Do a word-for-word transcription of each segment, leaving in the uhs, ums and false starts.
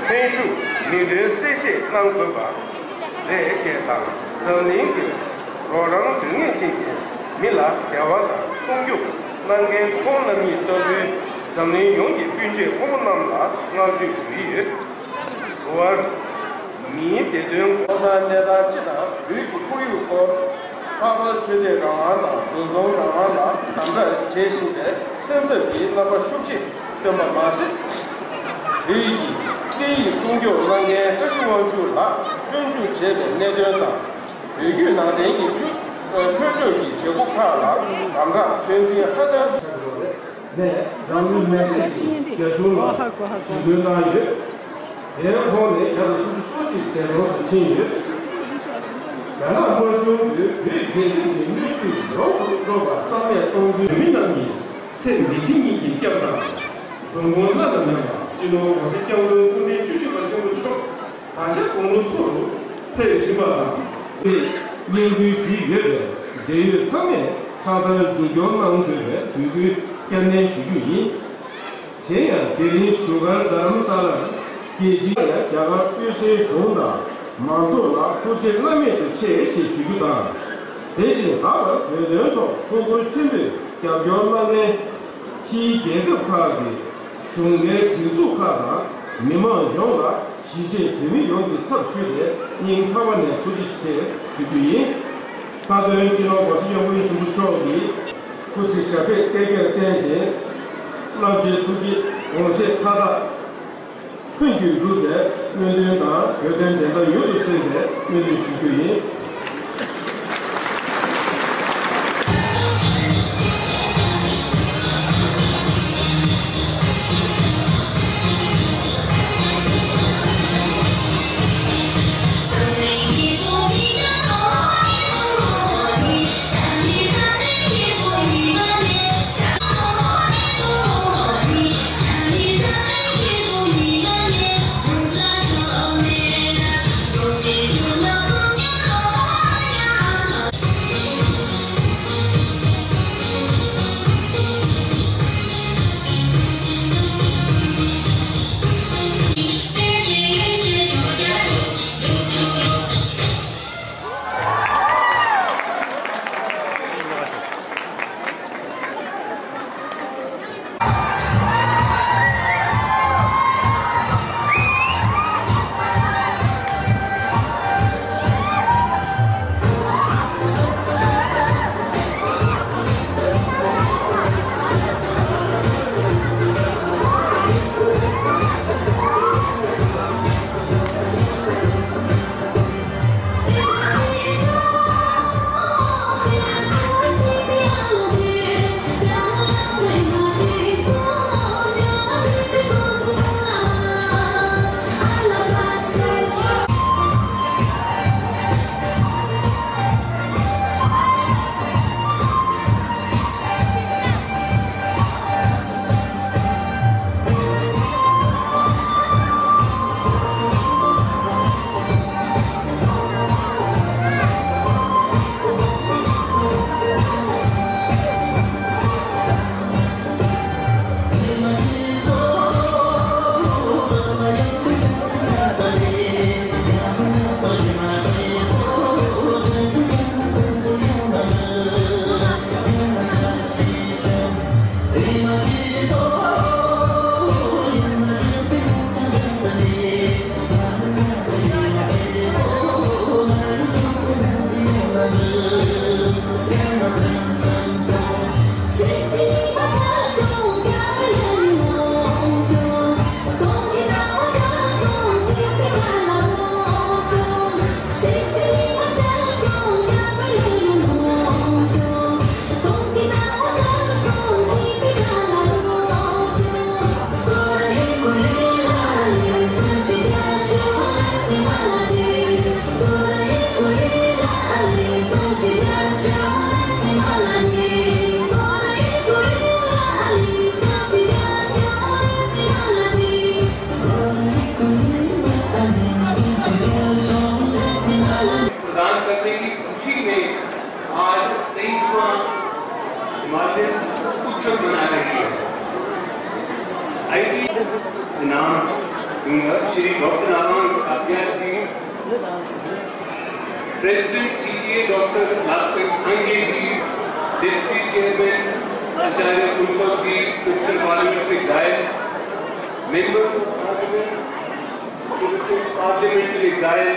ལྷན་ཞུགས་མི་འདོན་གསལ་བཤད་གནང་དགོས་པ་རེད། ཅེས་དང་འཛམ་གླིང་གི་རོགས་རམ་འདོད་མངགས་ཅན་གྱི་མི་ལ་བདེ་བ་དང་སྲུང་སྐྱོབ་གནང་མཁན་ཁོང་རྣམ་གཉིས་ལྟ་བུའི་འཛམ་གླིང་ཡོངས་ཀྱི་སྤུན་མཆེད་ཁོང་རྣམས་ལ་བསྔགས་བརྗོད་ཞུ་ཡི་ཡོད། འོར། མིའི་བདེ་དོན་ཐོག་མཐའ་གནས་སྟངས་སྤྱི་དང་བོད་ཀྱི་ཁོར་ཡུག་སྐོར། ལྷག་པར་ཆོས་དད་རང་དབང་དང་འདུ་འཛོམས་རང་དབང་ལ་དམ་དྲག་བྱེད་བཞིན་པའི་སེམས་འཚབ་ཀྱི་རྣམ་པ་ཤུགས་ཆེ་བཏོན་པ་མ་ཟད། བོད་ཡིག་གི་སྐད་ཡིག་སྲུང་སྐྱོབ་གནང་མཁན་བཀྲ་ཤིས་དབང་ཕྱུག་ལགས་བཙོན་འཇུག་བྱས་པའི་གནད་དོན་དང་། བོད་བརྒྱུད་ནང་བསྟན་གྱི་ཆོས་ཆོས་ཕྱོགས་ཀྱི་བྱེད་སྒོ་ཁག་ལ་དམ་དྲག་ཚོད་འཛིན་ཧ་ཅང་ཆེ་བ་རེད། ནས་རང་ལུས་མེར་སྲེག་གིས་རྒྱ་གཞུང་ལ་ཞུ་སྐུལ་གནང་ཡོད། དེའི་ཁོངས་ནས་བརྒྱ་དང་སུམ་ཅུ་སོ་གཅིག་འདས་གྲོངས་སུ་ཕྱིན་ཡོད། རྒྱ་ནག་དམར་གཞུང་གིས་བོད་རྒྱལ་ཁབ་ཀྱི་སྣོད་བཅུད་ཡོངས་སུ་རྫོགས་པ་རྩ་མེད་གཏོང་རྒྱུ། མི་རྣམས་ཀྱི་ཚེ་མི་ཚེ་གཉིས་ཀྱི་སྐྱབས་དང་། འབྱུང་ཁུངས་བླ་ན་མེད་པ་སྤྱི་ནོར་༸གོང་ས་༸སྐྱབས་མགོན་སྐུ་ཕྲེང་བཅུ་བཞི་པ་ཆེན་པོ་མཆོག་ད་ཆ་དགུང་ལོ་མཐོ་རུ་ཕེབས་བཞིན་པ་དང་། དེ་སྙན་སྐུལ་ཞུས་ཡོད་པས་འབྲེལ་ཡོད་ཚང་མས་ཕྱག་བསྟར་མཇུག་སྐྱོང་གནང་དགོས་པའི་འབོད་སྐུལ་བསྐྱར་ནན་ཞུ་རྒྱུ་ཡིན། དེ་ཡང་དེ་རིང་བཞུགས་སྒར་རྡ་རམ་ས་ལར་རྒྱལ་སྤྱིའི་ཡང་རྒྱ་གར་དབུས་སའི་གཞུང་དང་མང་ཚོགས་ལ་ཐུགས་རྗེ་བླ་མེད་དུ་ཆེ་ཞེས་ཞུ་རྒྱུ་དང་། དེ་བཞིན་ད་བར་བོད་དོན་ཐོག་ཐུགས་ཁུར་ཆེན་པོས་རྒྱབ་སྐྱོར་གནང་མཁན་ཕྱིའི་རྒྱལ་ཁབ་ཁག་གི་གཞུང་འབྲེལ་སྒྲིག་འཛུགས་ཁག་དང་མི་མང་ཡོངས་ལ་གཞིས་བྱེས་བོད་མི་ཡོངས་ཀྱི་ཚབ་ཞུས་ཏེ་སྙིང་ཐག་པ་ནས་ཐུགས་རྗེ་ཆེ་ཞུ་རྒྱུ་ཡིན། མཐའ་དོན་སྤྱི་ནོར་༸གོང་ས་༸སྐྱབས་མགོན་ཆེན་པོ་མཆོག་གིས་སྐུ་ཚེ་ཞབས་པད་བསྐལ་བརྒྱར་བརྟན་ཅིང་། རླབས་ཆེན་ཐུགས་བསྐྱེད་དགོངས་བཞེད་མཐའ་དག་ཕན་གྱི་འགྲུབ་པའི་སྨོན་འདུན་དང་བོད་དོན་བདེན་མཐའ་མྱུར་དུ་གསལ་བའི་སྨོན་འདུན་ཞུ་རྒྱུ་ཡིན། मना रही है। आईटी इनाम दूंगा श्री डॉक्टर नारायण कात्यायन जी, प्रेसिडेंट सीटीए डॉक्टर लालचंद सांगे जी, डिप्टी चेयरमैन आचार्य कुलसोत जी, उत्तर पार्लियामेंट्री जायल, मेंबर ऑफ पार्लियामेंट, पार्लियामेंट्री जायल,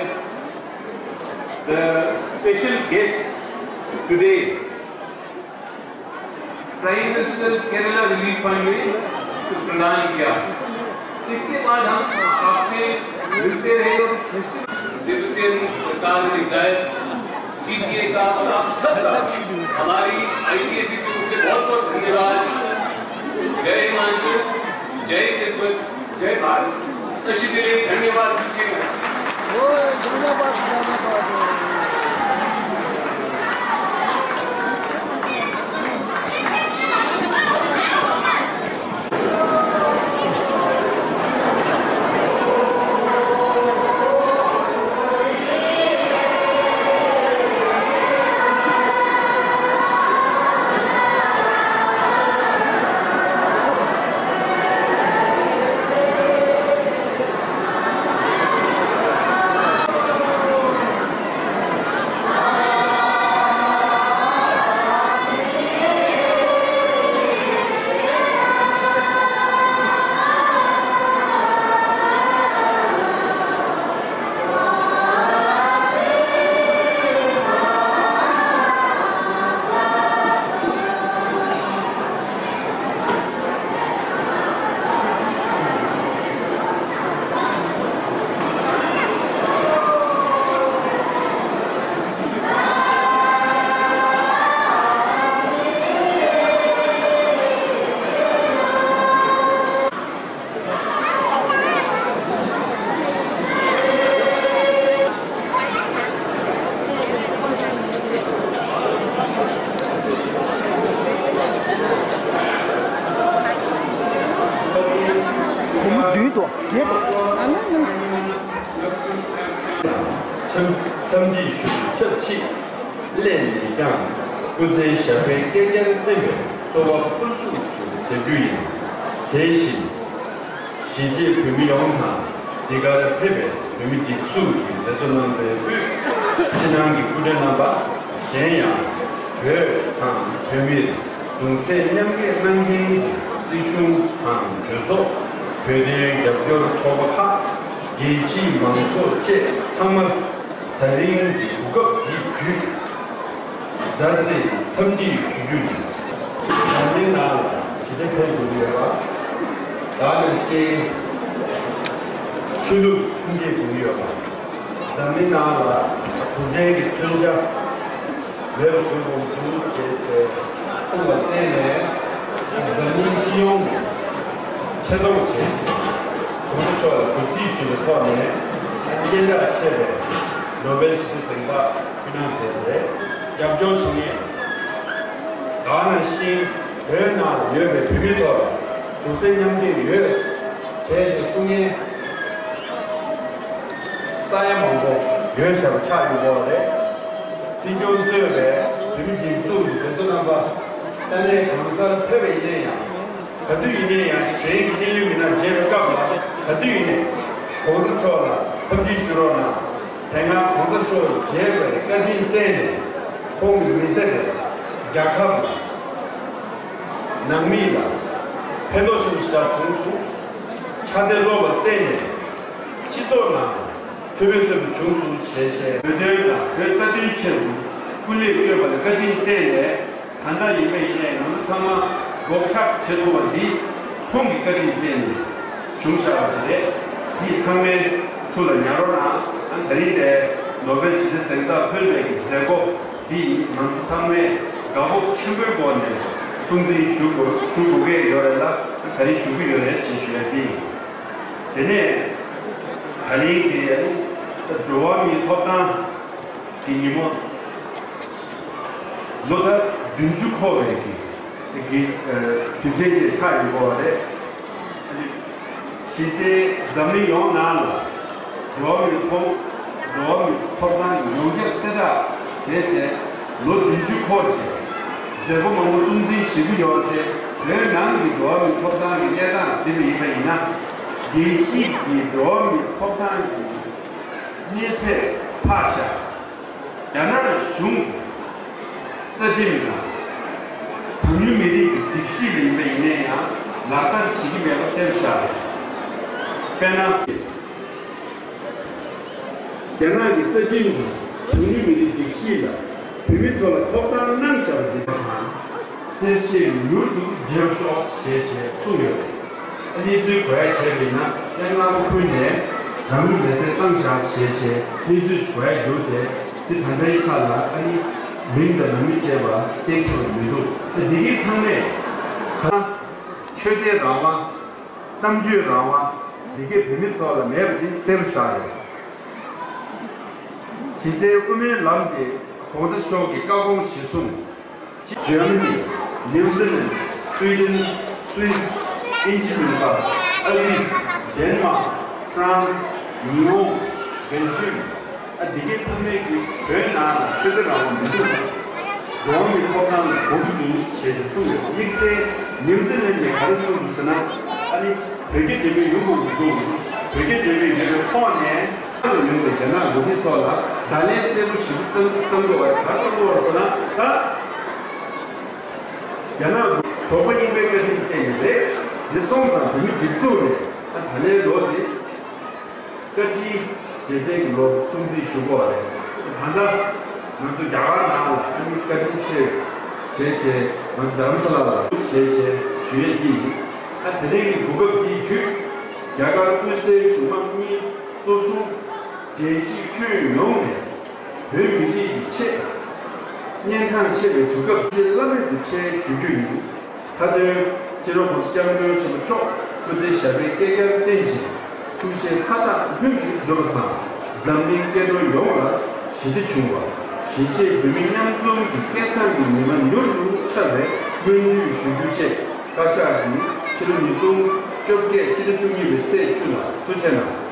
the special guest today, prime minister Kerala relief fund में प्रदान किया। इसके बाद हम आपसे मिलते रहे और डिप्टी सरकार में जाए, सीटीए का और आप सबका हमारी आईटीएपी की ओर से बहुत बहुत धन्यवाद। जय हिमाचल, जय तिब्बत, जय भारत। तशी दिली धन्यवाद दीजिएगा। ओए, धन्यवाद, धन्यवाद। སྒོར་མོ་བདུན་དང་བརྒྱད་དང་། ཨ་ནི་ནི། འཚམས་འཚམས་འདྲི་ཞུ་ཆབས་ཅིག་སླད་ནས་ཀྱང་སྐུ་ཚེ་ཞབས་པད་བསྐལ་བརྒྱར་བརྟན་པའི་གསོལ་བ་ཕུར་ཚུགས་སུ་འདེབས་རྒྱུ་ཡིན། དེ་བཞིན། གཞིས་བྱེས་བོད་མི་ཡོངས་དང་། འདི་གར་ཕེབས་པའི་བོད་མི་སྒྲིག་འཛུགས་ཀྱི་མཛད་གཙོ་རྣམ་པའི་དབུས། ཕྱི་ནང་གི་སྐུ་མགྲོན་རྣམ་པ། གཞན་ཡང་། བོད་དང་བོད་མིར་གདུང་སེམས་མཉམ་སྐྱེད་གནང་མཁན་གྱི་སྲིད་གཞུང་དང་གྲོས་ཚོགས། བོད་དོན་རྒྱབ་སྐྱོར་ཚོགས་པ་ཁག་རྒྱལ་སྤྱིའི་མང་ཚོགས་བཅས་ཚང་མར་ད་རིང་གི་གོ་སྐབས་འདི་བརྒྱུད། མཛའ་བརྩེའི་འཚམས་འདྲི་ཞུ་རྒྱུ་ཡིན། འཛམ་གླིང་ནང་ལ་ཞི་བདེ་འཕེལ་དགོས་ཀྱི་ཡོད་པ། ད་ནང་བཞིན་ཆོས་ལུགས་མཐུན་སྒྲིལ་དགོས་ཀྱི་ཡོད་པ། འཛམ་གླིང་ནང་ལ་གུང་ཁྲན་གྱི་མཚོན་ཆ་མེད་པ་བཟོ་དགོས་འདུག་ཅེས་གསུངས་པར་བརྟེན་ནས། འཛམ་གླིང་སྤྱི་ཡོངས་ནས་ཆེ་མཐོང་བྱས་རྗེས། གོང་ས་མཆོག་ལ་གུས་བརྩི་ཞུ་བའི་ཐོག་ནས། སྙན་གྲགས་ཆེ་བའི་ནོ་བེལ་ཞི་བདེ་གཟེངས་རྟགས་ཕུལ་གནང་བྱས་ཏེ། རྒྱབ་སྐྱོར་བྱེད་མཁན། ད་ག་ནང་བཞིན་བོད་ནང་ཡོད་པའི་བོད་མི་ཚོར་གདུང་སེམས་མཉམ་སྐྱེད་ཡོད་ཅེས་གསུང་མཁན་ས་ཡ་མང་པོ་ཡོད་བཞག་པ་ཆགས་ཡོད་པ་རེད། སྲིད་སྐྱོང་གཙོས་པའི་བོད་མི་སྒྲིག་འཛུགས་ཀྱི་མཛད་གཙོ་རྣམ་པ་ས་གནས་གང་སར་ཕེབས་པ་ཡིན་ན་ཡང་། ག་དུས་ཡིན་ན་ཡང་གཞན་གྱི་གནད་ཡོད་མི་སྣ་མཇལ་བའི་སྐབས་ལ་ག་དུས་ཡིན་ནའི་གོང་ས་མཆོག་ལ་འཚམས་འདྲི་ཞུ་རོགས་གནང་། དེ་སྔ་གོང་ས་མཆོག་མཇལ་བའི་བཀའ་དྲིན་བརྟེན་ནས་ཁོང་གི་མི་ཚེ་དེ་རྒྱལ་ཁབ་ནང་མི་ལ་ཕན་ཐོགས་ཆེན་པོ་ཞེ་དྲག་བྱུང་སོང་། ཕྱག་དེབ་ཀློག་པར་བརྟེན་ནས་སྤྱི་ཚོགས་ནང་ཐུགས་ཕན་གསོས་པ་བྱུང་སོང་ཞེས་བཤད། བོད་དོན་དང་བོད་རྩ་དོན་ཆེད་དུ་སྐུ་ལས་བསྐྱོན་པ་ལ་བཀའ་དྲིན་བརྟེན་ནས། ད་ལྟ་ཡིན་པ་ཡིན་ནའི་ང་ཚོ་ཚང་མ་སྒོ་ཁྲག་བྱེད་ཐུབ་པ་འདི་ཁོང་གི་བཀའ་དྲིན་བརྟེན་ནས་བྱུང་བཞག་པ་ཞིག་རེད། འདི་ཚང་མའི་ཐུགས་ལ་ཉར་རོགས་གནང་། ཨ་ནི་ད་རིང་དེ་ནོ་བེལ་ཞི་བདེ་གཟེངས་རྟགས་ཕུལ་བའི་གི་མཛད་སྒོ་འདི་ང་ཚོ་ཚང་མས་དགའ་སྤོབས་ཆེན་པོའི་སྒོ་ནས་སྲུང་བརྩི་ཞུ་དགོས་ཞུ་དགོས་ཀྱི་ཡོད་རེད་ལ། ད་རིང་ཞུ་གི་ཡོད་རེད་ཅེས་ཞུ་ཡ་འདི་ཡིན། དེ་ནས་ད་རིང་འདི་འགྲོ་བ་མིའི་ཐོབ་ཐང་གི་ཉིན་མོ། ལོ་ད་བདུན་ཅུ་འཁོར་བའི་གི་གི་དུས་ཚོད་ཅིག་ཆགས་ཡོད་པ་རེད། གཞི་རྩའི་འཛམ་གླིང་ཡོངས་ནང་ལ་འགྲོ་བ་མིའི་ཐོབ་འགྲོ་བ་མིའི་ཐོབ་ཐང་ཡོངས་ཁྱབ་གསལ་བསྒྲགས་བྱས་རྗེས་ལོ་བདུན་ཅུ་འཁོར་ཞིང་མཛད་སྒོ་མང་པོ་སྲུང་བརྩི་བྱེད་ཀྱི་ཡོད་པ་དེ་ བོད་ནང་གི་འགྲོ་བ་མིའི་ཐོབ་ཐང་གི་གནས་སྟངས་གཟིགས་པ་ཡིན་པ་ཡིན་ན། རྒྱལ་སྤྱིའི་གི་འགྲོ་བ་མིའི་ཐོབ་ཐང་གི་གནས་ཚད་ཕར་བཞག་རྒྱ་ནག་གཞུང་རྩ་ཁྲིམས་དང་། གྲངས་ཉུང་མི་རིགས་ཀྱི་སྒྲིག་གཞི་ལ་ཡིན་པ་ཡིན་ན་ཡང་ལག་བསྟར་བྱེད་ཀྱི་མེད་པ་གསལ་པོ་ཤར་རེད། དཔེར་ན། རྒྱ་ནག་གི་རྩ་ཁྲིམས་དང་གྲངས་ཉུང་མི་རིགས་སྒྲིག་གཞི་ལ་བོད་མི་ཚོ་ལ་ཐོབ་ཐང་གནང་བཞག་པ་འདི་དང་། གསལ་བཤད་མྱུར་དུ་བརྗེ་རོགས་ཤོག་ཅེས་ཞེས་གསུངས་ཡོད་རེད། གནས་ཚུལ་གོ་ཡ་བྱས་པ་ཡིན་ན་ཨེ་སྔ་པོ་ཁུལ་ནས་རང་ལུས་མེར་སྲེག་བཏང་བཞག་ཞེས་བྱས་གནས་ཚུལ་ཞིག་གོ་ཡ་འདུག་སྟེ། དེ་ད་ལྟའི་ཆ་ལ་ཨ་ནི་མིང་དང་ནང་མི་བཅས་པ་གཏན་འཁེལ་བ་མི་འདུག་ཨ་འདི་གའི་ཚང་མས་གང་ཆོས་དད་རང་དབང་། གཏམ་བརྗོད་རང་དབང་། འདི་གའི་བོད་མི་ཚོ་ལ་མེད་པ་དེ་གསལ་པོ་ཤར་རེད། གཞི་རྩའི་དབུ་མའི་ལམ་དེ་གོང་ས་མཆོག་གི་བཀའ་དགོངས་གཞིར་བཟུང་། ཇར་མ་ནི། ནིའུ་ཛི་ལན། སུའི་ཌེན། སུད་སི། དབྱིན་ཇི་མིན་པ། ཨ་རི། ཌེན་མཱག་ཧྥ་རན་སི། ཉི་ཧོང་། སྦེལ་ཇམ། ཨ་འདི་གའི་ཚང་མས་ཀྱི་བོད་ནང་ལ་ཆོས་དད་རང་དབང་མི་འདུག་འགྲོ་བ་མིའི་ཐོབ་ཐང་ལ་གོང་དུ་ཞེས་ཀྱི་གསུངས་ཡོད། དམིགས་བསལ་ནིའུ་ཛི་ལན་ནས་ག་རེ་གསུངས་འདུག་ཟེར་ན། ཨ་ནི་བོད་རྒྱ་འབྲེལ་མོལ་ཡོང་དགོས་ཀྱི་འདུག་བོད་རྒྱ་འབྲེལ་མོལ་ཡོད་པའི་ཐོག་ནས་ཨ་ནི་ཡོད་པའི་རྒྱ་ནག་འགོ་ཁྲིད་ཚོ་ལ་བརྡ་ལན་གསལ་པོ་ཞིག་བཏང་བཏང་དགོས་པ་ག་རེ་བཏང་དགོས་པ་ཟེར་ན། ད་རྒྱ་ནག་གྲོགས་པོ་རྙིང་པའི་བཀའ་དྲིན་བརྟེན་ནས་རེད། འདི་སོང་ཙང་བོད་མི་སྒྲིག་འཛུགས་ནས་ད་བརྡ་ལན་ལོ་འདི། བཀའ་དྲིན་རྗེས་དྲན་གྱི་ལོ་སྲུང་བརྩི་ཞུ་དགོས་པ་རེད། ད་ལྟ་ང་ཚོ་རྒྱ་གར་ནང་ལ་ཨ་ནི་བཀའ་དྲིན་ཆེ་བྱས་བྱས་ང་ཚོ་རྡ་རམ་ས་ལ་ལ་བྱས་བྱས་ཞུ་ཡས་ཀྱིས། ཨ་དེ་རིང་གི་གོ་སྐབས་འདི་བརྒྱུད་རྒྱ་གར་དབུས་སའི་གཞུང་མང་གཉིས་གཙོ་བཟུང་རྒྱལ་སྤྱི་ཁྱོན་ཡོངས་ནས་བོད་མི་རིགས་ཀྱི་ཆེད་དུ་གཉན་འཕྲང་ཆེ་བའི་དུས་སྐབས་འདི་བླ་མེད་དུ་ཁྱེད་ཞུ་རྒྱུ་ཡིན། མཐའ་དོན། སྤྱི་ནོར་༸གོང་ས་༸སྐྱབས་མགོན་ཆེན་པོ་མཆོག་སྐུ་ཚེ་ཞབས་པད་བསྐལ་བརྒྱར་བརྟན་ཞིང་ཐུགས་བཞེད་མཐའ་དག་ལྷུན་གྱིས་འགྲུབ་པ་དང་། འཛམ་གླིང་སྐྱེ་འགྲོ་ཡོངས་ལ་ཞི་བདེ་འབྱུང་བ། གཞིས་བྱེས་བོད་མི་མཉམ་འཛོམས་ཀྱི་སྐལ་བཟང་གི་ཉི་མ་མྱུར་དུ་འཆར་བའི་སྨོན་འདུན་ཞུ་རྒྱུ་བཅས་བཀའ་ཤག་གིས་ཕྱི་ལོ་ཉིས་སྟོང་བཅོ་བརྒྱད་སྤྱི་ཟླ་བཅུ་གཉིས་པའི་ཚེས་བཅུ་ལ་ཐུགས་རྗེ་གནང་།